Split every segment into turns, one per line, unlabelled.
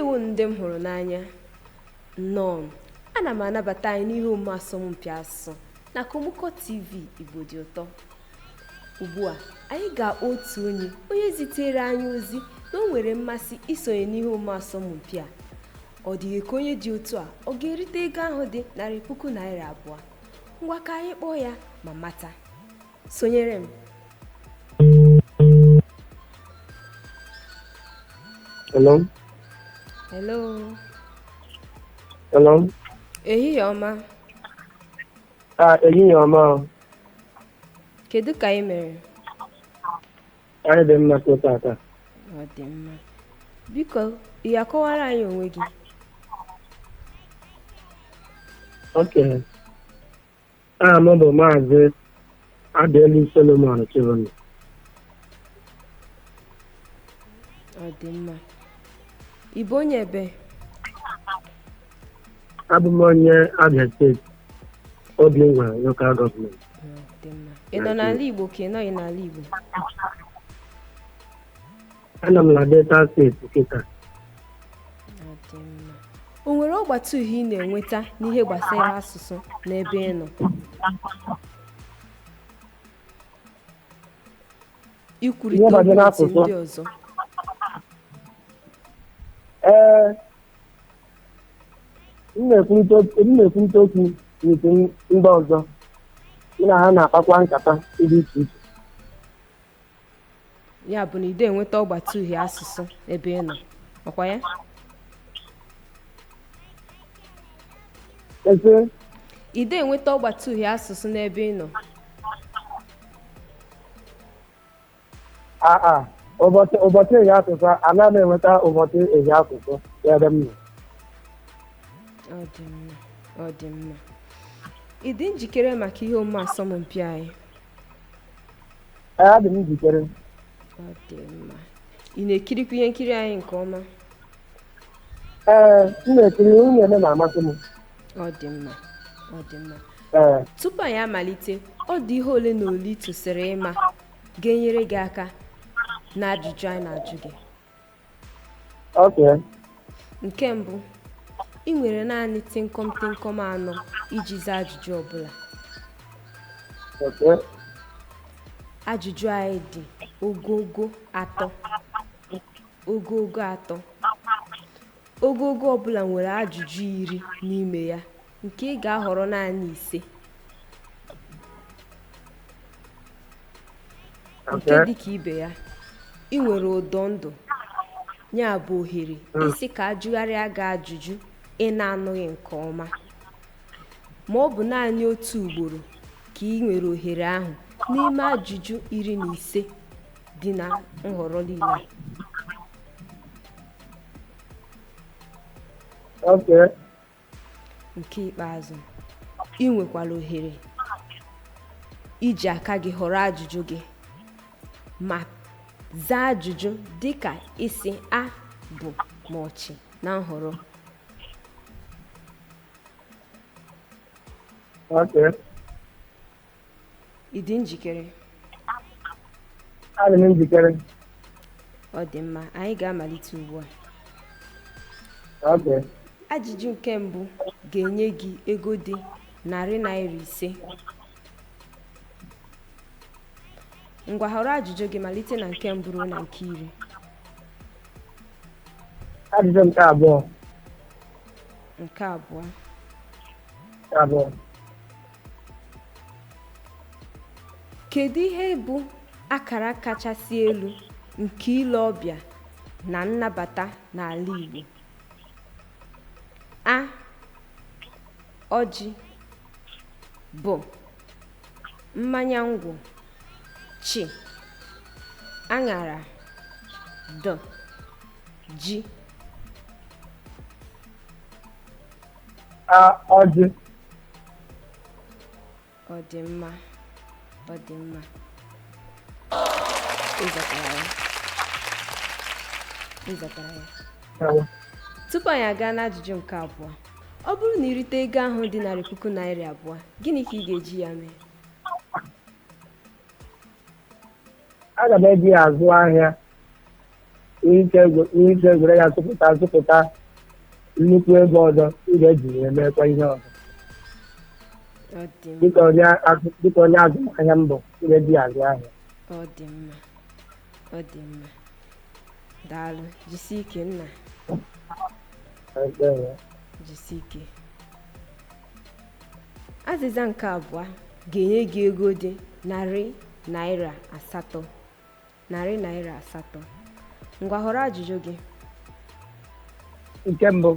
Ndewo ndị m hụrụ n'anya. Nnọọ, ana m anabata anyị n'ihe omume asọmpi asụsụ na Kọmụkọ TV Igbo dị ụtọ. Ugbu a, anyị ga-akpọ otu onye onye zitere anyị ozi na o nwere mmasị isonye n'ihe omume asọmpi a. Ọ dịghị ka onye dị otu a ọ ga-erite ego ahụ dị ₦200,000. Ngwa, ka anyị kpọọ ya ma mata. Sonyere m.
Hello?
Hello.
Hello?
Ehihie ọma.
Ah, ehihie ọma o.
Kedu ka ị mere?
Anyị dị mma tata.
Ọ dị mma. Biko, ị ga-akọwara anyị onwe gị?
Okay. Aha m bụ Maazị Adelu Solomon Chibundu.
Ọ dị mma. Ị bụ onye ebe?
Abụ m onye Abia Steeti, Obingwa Local Government.
Ọ dị mma. Ị nọ n'ala Igbo ka ị nọghị n'ala Igbo?
Anọ m na Delta Steeti kịta.
Ọ dị mma. O nwere ọgbata uhie ị na-enweta n'ihe gbasara asụsụ n'ebe ị nọ? Ikwurịta
Ihe
okwu
gbasara
otu
asụsụ?
ndị ọzọ.
Ee, m na-ekwurịta okwu n'etiti ndị ọzọ. Mụ na ha na-akpakwa nkata dị iche iche.
Ya bụ na ị enweta ọgbata uhie asụsụ ebe ị nọ, ọkwa ya?
Ese?
Ị enweta ọgbata uhie asụsụ n'ebe ị nọ?
Aa, ụbọchị eji asụsụ, anaghị m enweta ụbọchị eji asụsụ ebe m nọ.
Ọ dị mma, ọ dị mma. Ị dị njikere maka ihe omume asọmpi anyị?
Ee, adị m njikere.
Ọ dị mma. Ị na-ekirikwa ihe nkiri anyị nke ọma?
Ee, m na-ekiri ihe na-eme, na-amasị m.
Ọ dị mma, ọ dị mma.
Ee.
Tupu anyị amalite, ọ dị ihe ole na ole ị tụsịrị ịma ga-enyere gị aka na ajụjụ anyị na-ajụ gị.
Okay.
Nke mbụ, ị nwere naanị tịnkọm tịnkọm anọ iji zaa ajụjụ ọbụla.
Okay.
Ajụjụ anyị dị ogogo atọ. Ogogo atọ. Ogogo ọbụla nwere ajụjụ 10 n'ime ya, nke ị ga-ahọrọ naanị 5. Nke
Okay.
dị ka ibe ya, ị nwere ụdọ ndụ, ya bụ ohere isi ka ajụgharịa gị ajụjụ ị na-anụghị nke ọma. Ma ọ bụ naanị otu ugboro ka ị nwere ohere ahụ n'ime ajụjụ 15 dị na nhọrọ niile a.
Okay.
Nke ikpeazụ, ị nwekwara ohere iji aka gị họrọ ajụjụ gị ma zaa ajụjụ dịka isi a bụ ma ọchị na nhọrọ.
Okay.
Ị dị njikere?
Adị m njikere.
Ọ dị mma, anyị ga-amalite ugbu a.
Okay.
Ajụjụ nke mbụ ga-enye gị ego dị ₦500. Ngwa, họrọ ajụjụ gị malite na nke mbụ ruo na nke 10.
Ajụjụ nke abụọ.
Nke abụọ.
Nke abụọ.
Kedu ihe bụ akara kachasị elu nke ile ọbịa na nnabata n'ala Igbo? A. Ọjị. B. Mmanya ngwọ. Ch. Aṅara. D. Ji.
A. Ọjị.
Ọ dị mma, ọ dị mma. Ị zatara ya, ị zatara ya. Tupu anyị aga n'ajụjụ nke abụọ, ọ bụrụ na irite ego ahụ dị ₦200,000, gịnị ka ị ga-eji ya mee?
Aga m eji ya azụ ahịa. Nwee ike were ya zụpụta nnukwu ego ọzọ m ga-eji wee meekwa ihe ọzọ.
Ọ dị mma.
Dịka onye azụmahịa mbụ, m ga-eji ya azụ ahịa.
Ọ dị mma, ọ dị mma. Daalụ, jisie ike nna.
Ekpere.
Jisie ike. Azịza nke abụọ ga-enye gị ego dị ₦800, ₦800. Ngwa, họrọ ajụjụ gị.
Nke mbụ.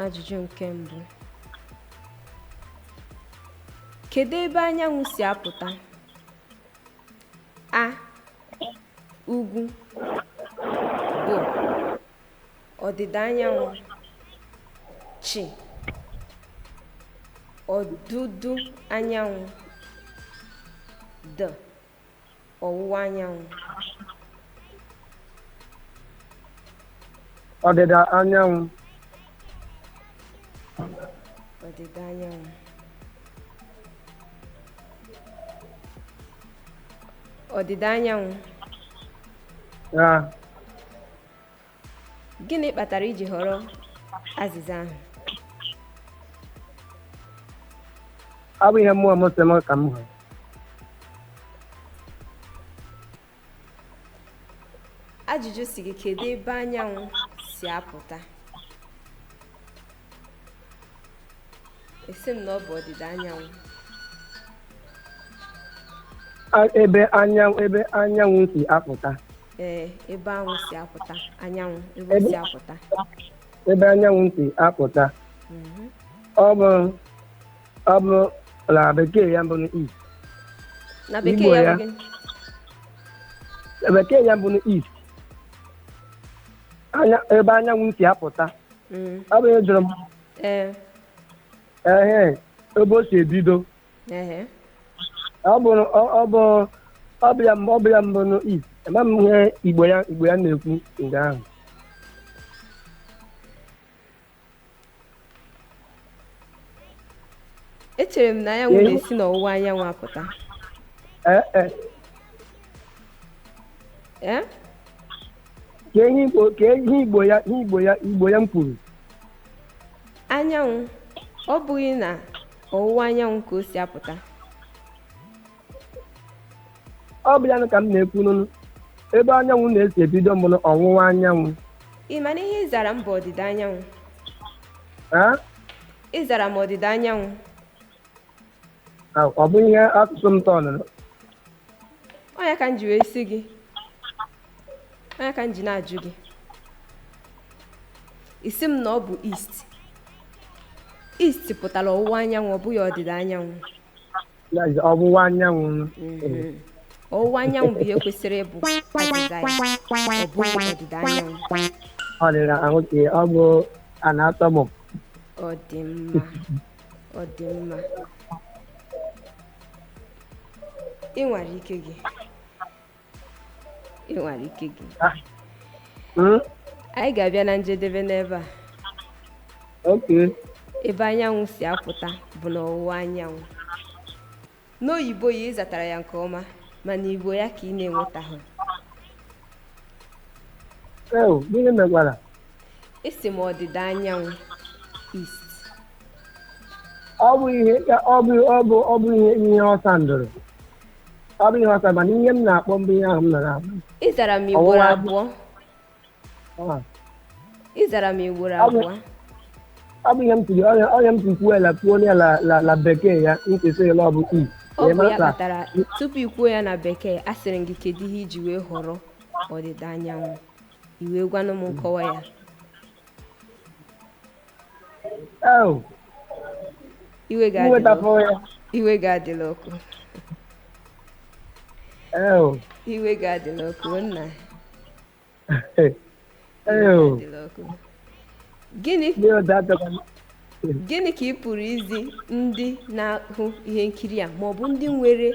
Ajụjụ nke mbụ: kedu ebe anyanwụ si apụta? A, ugwu. B, ọdịda anyanwụ. Chi, ọdụdụ anyanwụ. D, ọwụwa anyanwụ.
Ọdịda anyanwụ.
Ọdịda anyanwụ. Ọdịda anyanwụ.
Ya.
Gịnị kpatara iji họrọ azịza ahụ?
Ọ bụ ihe mmụọ m sị m ka m hụrụ.
Ajụjụ si gị kedu ebe anyanwụ si apụta, esi m na ọ bụ ọdịda anyanwụ.
Ebe anyanwụ si apụta.
Ee, ebe anwụ si apụta, anyanwụ ebe o si apụta.
Ebe anyanwụ si apụta. Ọ bụ na bekee ya bụ east.
Na bekee
Igbo
ya
ya.
Bụ gịnị?
Na bekee ya bụ east. Anya ebe anyanwụ si apụta. Ọ bụ ihe jụrụ m.
Ee.
Ehe, ebe o si ebido.
Ehe.
Ọ bụ ya mbụ n east. Ama m ihe Igbo ya na-ekwu nga ahụ.
Echere m na anyanwụ na-esi n'ọwụwa anyanwụ apụta.
Ee e.
Ee.
Ka ihe Igbo ya m kwuru.
Anyanwụ, ọ bụghị na ọwụwa anyanwụ ka o si apụta?
Ọ bụ ya ka m na-ekwu nụnụ. Ebe anyanwụ na-esi ebido mbụ ọwụwa anyanwụ.
Ị ma na ihe ị zara m bụ ọdịda anyanwụ?
Ah?
Ị zara m ọdịda anyanwụ.
Ah, ọ bụ ihe asụsụ m tọnụrụ.
Ọ ya ka m ji wee sị gị, ọ ya ka m ji na-ajụ gị, isi m na ọ bụ east. East pụtara ọwụwa anyanwụ, ọ bụghị ọdịda anyanwụ.
Ya is ọwụwa anyanwụ.
Ọwụwa anyanwụ bụ ihe kwesịrị ịbụ azịza ya, ọ bụghị ọdịda anyanwụ.
Ọdịda ahụ ka ọ bụ a na-atọ m.
Ọ dị mma, ọ dị mma. Ị nwere ike gị, ị nwere ike gị. Anyị ga-abịa na njedebe n'ebe a.
Okay.
Ebe anyanwụ si apụta bụ n'ọwụwa anyanwụ. N'oyibo ya, ị zatara ya nke ọma, mana Igbo ya ka ị na-enwetaghị.
Ew, gịnị mekwara?
Esi m ọdịda anyanwụ, east.
Ọ bụ ihe ọsa ndụrụ. Ọ bụ ihe ọsa, mana ihe m na-akpọ mbụ, ihe ahụ m nọ na-akpọ.
Ị zara m ugboro
Ọwụwa
abụọ.
Ah,
Ị zara m ugboro
Ọ bụ
abụọ.
Ọ bụ ihe m tiri ọnya m tiri kwuo la kwuo ya la bekee ya nkesị ya ọ bụ e.
Ọ bụ ya
Ị mata?
kpatara tupu i kwuo ya na bekee, asịrị m gị kedu ihe iji wee họrọ ọdịda anyanwụ, i wee gwanụ m nkọwa ya.
Ew,
Iwe ga-adịla
nwetafụ ya.
Iwe ga-adịla ọkụ.
Ew.
Iwe ga-adịla ọkụ, nna. Iwe
Ew.
ga-adịla ọkụ. Gịnị?
Ndị otu achọkwa.
Gịnị ka ị pụrụ izi ndị na-ahụ ihe nkiri a ma ọ bụ ndị nwere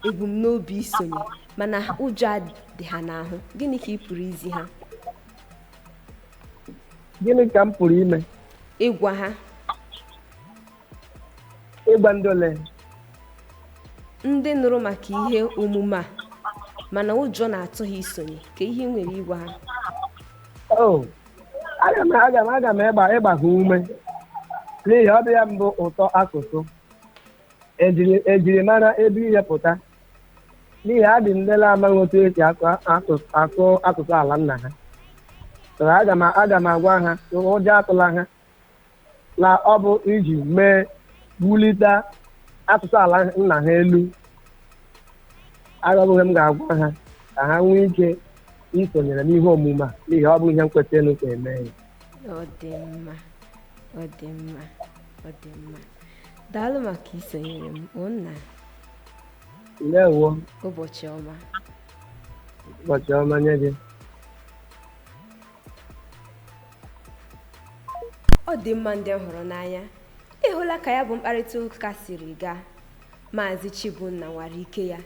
ebumnobi isonye mana ụjọ dị ha n'ahụ? Gịnị ka ị pụrụ izi ha?
Gịnị ka m pụrụ ime?
Ịgwa ha.
Ịgwa ndị ole?
Ndị nụrụ maka ihe omume a. Mana ụjọ na-atụ ha isonye, ka ihe ị nwere ịgwa ha?
O aga m ịgba ha ume, n'ihi ọ bụ ya mbụ ụtọ asụsụ ejiri mara ebe ihe pụta, n'ihi adị m lele amaghị otu esi asụ asụsụ ala nna ha. So aga m agwa ha ụjọ atụla ha, na ọ bụ iji mee wulite asụsụ ala nna ha elu. Agabụghị m ga-agwa ha ka ha nwee ike isonyere n'ihe omume a, n'ihi ọ bụ ihe nkwesịrị ka eme ya.
Ọ dị mma, ọ dị mma, ọ dị mma. Daalụ maka isonyere m, nna.
Ndewo.
Ụbọchị ọma.
Ụbọchị ọma nye gị.
Ọ dị mma. Ndị m hụrụ n'anya, ịhụla ka ya bụ mkparịta ụka siri gaa. Maazị Chibunna nwara ike ya,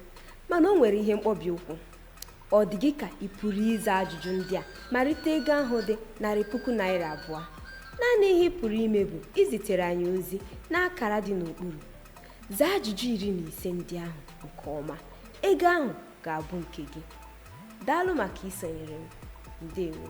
mana o nwere ihe mkpọbi ụkwụ. Ọ dị gị ka ị pụrụ ịza ajụjụ ndị a ma rite ego ahụ dị ₦200,000? Naanị ihe ị pụrụ ime bụ izitere anyị ozi n'akara dị n'okpuru. Zaa ajụjụ 15 ndị ahụ nke ọma, ego ahụ ga-abụ nke gị. Daalụ maka isonyere m. Ndewo.